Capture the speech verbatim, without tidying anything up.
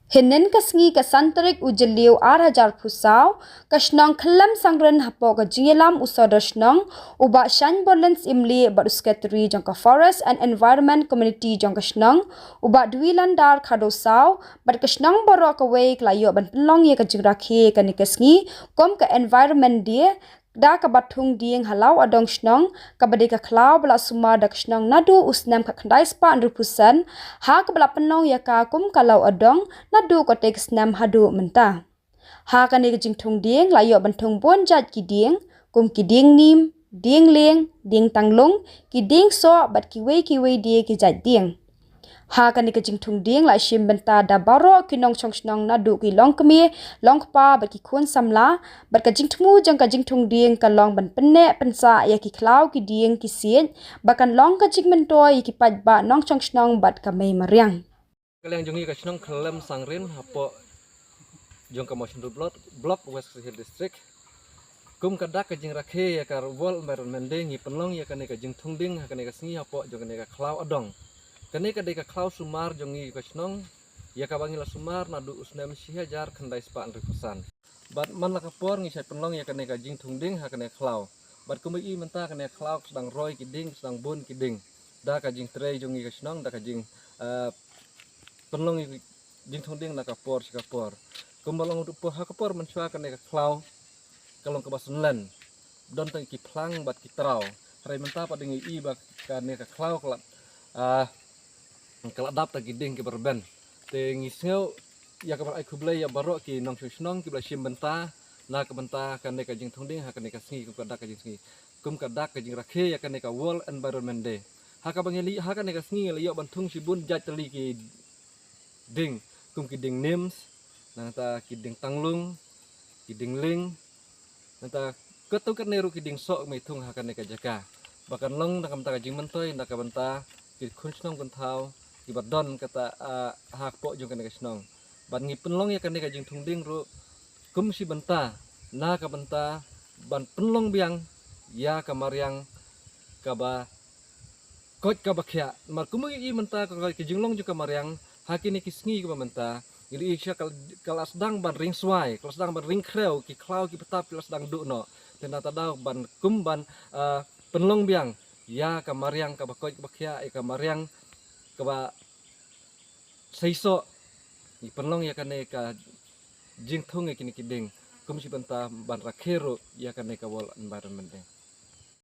Hynnin ka sngi ka san tarik u Jylliew ar hajar phew saw, ka shnong Khyllem Sangrin hapoh ka jingïalam u Sordar Shnong, u Bah Shangborlin Syiemlieh bad u Secretary jong ka Forest and Environment Committee jong ka shnong, u Bah Dwilandar Khardosaw, bad ka shnong baroh kawei ka la ïoh ban pynlong ïa ka jingrakhe kane ka sngi kum ka Environment Day, da kaba thung dieng ha Law Adong Shnong, kaba dei ka khlaw ba la sumar da ka shnong naduh u snem khatkhyndai spah hynriewphew san, ha kaba la pynlong ïa ka kum ka Law Adong naduh katei ka snem haduh mynta. Ha kane ka jingthung dieng la ïoh ban thung bun jait ki dieng, kum ki dieng nim, dieng leng, dieng tanglung, ki dieng soh bad kiwei kiwei de ki jait dieng. Ha kane ka jingthung dieng la shim bynta da baroh ki nongshong shnong naduh ki longkmie, longkpa bad ki khun samla, bad ka jingthmu jong ka jingthung dieng ka long ban pynneh pynsah ïa ki khlaw ki dieng ki siej, ba kan long ka jingmyntoi ïa ki paidbah nongshong shnong bad ka mei mariang. Ka liang jong ngi ka shnong Khyllem Sangrin hapoh jong ka Mawshynrut Block, Block West Khasi Hills District. Kum ka dak ka jingrakhe ïa ka World Environment Day ngi pynlong ïa kane ka jingthung dieng ha kane ka sngi hapoh jong kane ka khlaw Adong. Kane ka dei ka khlaw sumar jong ngi ka shnong, ïa kaba ngi la sumar naduh u snem shi hajar khyndai spah hynriewphew san. Bad man la ka por ngi shait pynlong ïa kane ka jingthung dieng ha kane ka khlaw. Bad kumba i mynta kane ka khlaw ka sdang roi ki dieng, ka sdang bun ki dieng. Da ka jingtrei jong ngi ka shnong, da ka jing, eh, pynlong ïa ka jingthung dieng na ka por sha ka por. Kumba long ruh por ha ka por mynshuwa kane ka khlaw ka long kaba synlen. Don tang ki phlang bad ki traw. Hynrei mynta pat ngi i ba kane ka khlaw ka la, ah, ka la dap tang ki dieng kiba rben. Te ngi sngew ïa ka ban ai khublei ïa baroh ki nongshong shnong kiba la shim bynta na ka bynta kane ka jingthung dieng ha kane ka sngi kum ka dak ka jingsngi. Kum ka dak ka jingrakhe ïa kane ka World Environment Day. Ha kaba ngi la, ha kane ka sngi ngi la ïoh ban thung shibun jait tylli ki dieng, kum ki dieng nims, nangta ki dieng tanglung, ki dieng leng, nangta katto katne ruh ki dieng soh ngi thung ha kane ka jaka. Ba kan long na ka bynta ka jingmyntoi, na ka bynta ki khun shnong khun thaw kiba don kata, ah, hapoh jong kane ka shnong. Bad ngi pynlong ïa kane ka jingthung dieng ruh kum shi bynta, na ka bynta ban pynlong biang ïa ka mariang kaba koit kaba khiah. Namar kumba ngi i mynta ka, ka jinglong jong ka mariang ha kine ki sngi kiba mynta, ngi la i sha ka, ka la sdang ban ring swai, ka la sdang ban ring khrew, ki khlaw ki btap ki la sdang duh noh. Te nangta daw ban kum ban, ah, pynlong biang ïa ka mariang kaba koit kaba khiah, ïa ka mariang kaba seisoh. Ngi pynlong ïa kane ka jingthung ïa kine ki dieng kum shi bynta ban rakhe ruh ïa kane ka World Environment Day.